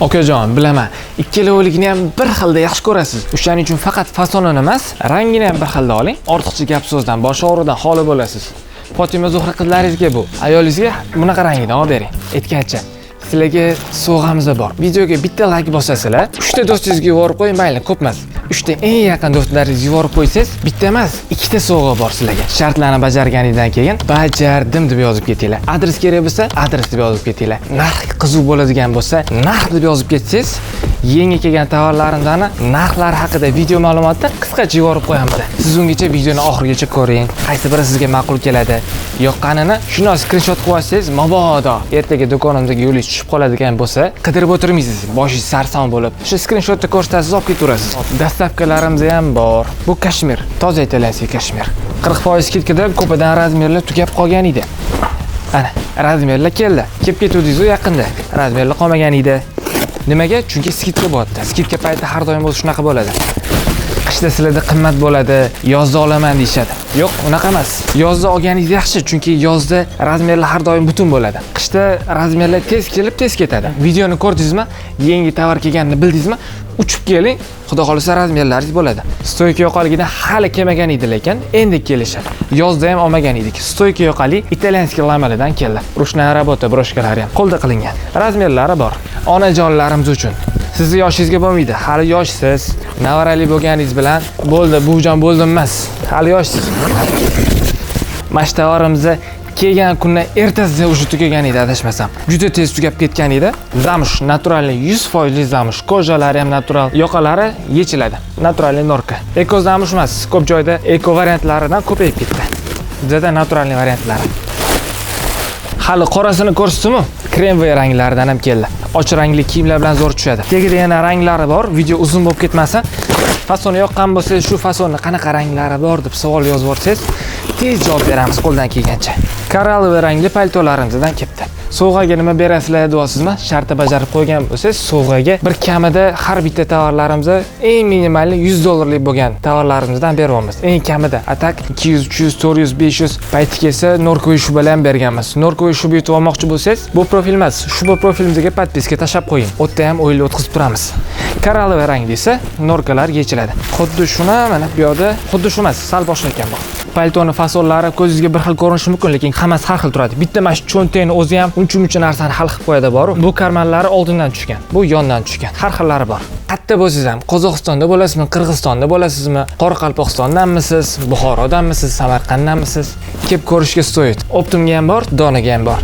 Okajon, bilaman, ikkalovilikni ham bir xilda yaxshi ko'rasiz. O'shaning uchun faqat fasonini emas, rangini ham bir xilda oling. Ortiqcha gap so'zdan, bosh og'riqdan xoli bo'lasiz. Fotima Zuhra qizlaringizga bu, ayolingizga bunaqa rangidan olib bering. Aytgancha, sizlarga sovg'amiz bor. Videoga bitta like bosasizlar, 3 ta do'stingizga yuborib qo'ying, mayli, ko'p emas. 3 ta eng yaqin do'stlaringizga yuborib qo'ysangiz, bitta emas, ikkita sovg'a bor sizlarga. Shartlarni bajarganingizdan keyin "Bajardim" deb yozib ketinglar. Adres kerak bo'lsa, adres deb yozib ketinglar. Narx qiziq bo'ladigan bo'lsa, narx deb yozib ketsangiz, yangi kelgan tovarlarimizni narxlari haqida video ma'lumotni qisqacha yuborib qo'yamiz. Siz ungacha videoni oxirigacha ko'ring. Qaysi biri sizga ma'qul keladi, yoqqanini shuni skrinshot qilib olsangiz, mabodo ertaga do'konimizga yo'lingiz tushib qoladigan bo'lsa, qidirib o'tirmaysiz, boshingiz sarson bo'lib. Shu skrinshotni ko'rsatasiz, olib ketaverasiz. Доставка larimiz ham bor. Bu kashmir, toza итальянский kashmir. 40% скидка da ko'pidan размер lar tugab qolgan edi. Ana, размер lar keldi. Kelib ketuvdingiz-u yaqinda. Размер lar qolmagan edi. Nimaga? Chunki скидка bo'lyapti. Скидка payti har doim o'zi shunaqa bo'ladi. Qishda sizlarda qimmat bo'ladi, yozda olaman deyishadi. Yo'q, unaqa emas. Yozda olganingiz yaxshi, chunki yozda размер lar har doim butun bo'ladi. Qishda размер lar tez kelib, tez ketadi. Videoni ko'rdingizmi? Yangi tovar kelganini bildingizmi? Uchib keling, xudo xohlasa, размер laringiz bo'ladi. Стойка yoqaligidan hali kelmagan edi, lekin endi kelishi. Yozda ham olmagan edik. Стойка yoqali итальянский lamalidan keldi. Ручная работа, брошка lari ham qo'lda qilingan. Размер lari bor. Onajonlarimiz uchun. Sizni yoshingizga bo'lmaydi. Hali yoshsiz. Nevarali bo'lganingiz bilan bo'ldi, buvijon bo'ldim emas. Hali yoshsiz. Mana shu tovarimizni kelgan kundan ertasida уже tugagan edi, adashmasam. Juda tez tugab ketgan edi. Замша, натуральный, 100% замша. Кожа lari ham natural, yoqalari yechiladi. Натуральный норка. Эко замша emas, ko'p joyda эко variantlaridan ko'payib ketdi. Bizada натуральный variantlari. Hali qorasini ko'rsatdimi? Кремовый ranglaridan ham keldi. Och rangli kiyimlar bilan zo'r tushadi. Tagida yana ranglari bor. Video uzun bo'lib ketmasin. Fasoni yoqqan bo'lsa, shu fasonni qanaqa ranglari bor deb savol yozib yuborsangiz, tez javob beramiz qo'ldan kelgancha. Коралловый rangli paltolarimizdan kelibdi. Sovg'aga nima berasizlar deyapsizmi? Shartni bajarib qo'ygan bo'lsangiz, sovg'aga bir kamida har bitta tovarlarimizni eng минимальный 100 dollarlik bo'lgan tovarlarimizdan beryapmiz. Eng kamida. А так 200, 300, 400, 500, payti kelsa норковый shubalar ham berganmiz. Норковый shuba yutib olmoqchi bo'lsangiz, bu profil emas, shuba profilimizga подписка tashlab qo'ying. U yerda ham o'yinlar o'tkazib turamiz. Коралловый rang desa, норка lar yechiladi. Xuddi shuni mana bu yoqda, xuddi shu emas, sal boshqa ekan bu. Paltoni fasonlari ko'zingizga bir xil ko'rinishi mumkin, lekin hammasi har xil turadi. Bitta mana shu cho'ntakni o'zi ham uncha muncha narsani hal qilib qo'yadi boru. Bu карман lari oldindan tushgan, bu yondan tushgan. Har xillari bor. Qayerda bo'lsangiz ham, Qozog'istonda bo'lasizmi, Qirg'izistonda bo'lasizmi, Qoraqalpog'istondanmisiz, Buxorodanmisiz, Samarqanddanmisiz, kelib ko'rishga стоит. Оптом ga ham bor, donaga ham bor.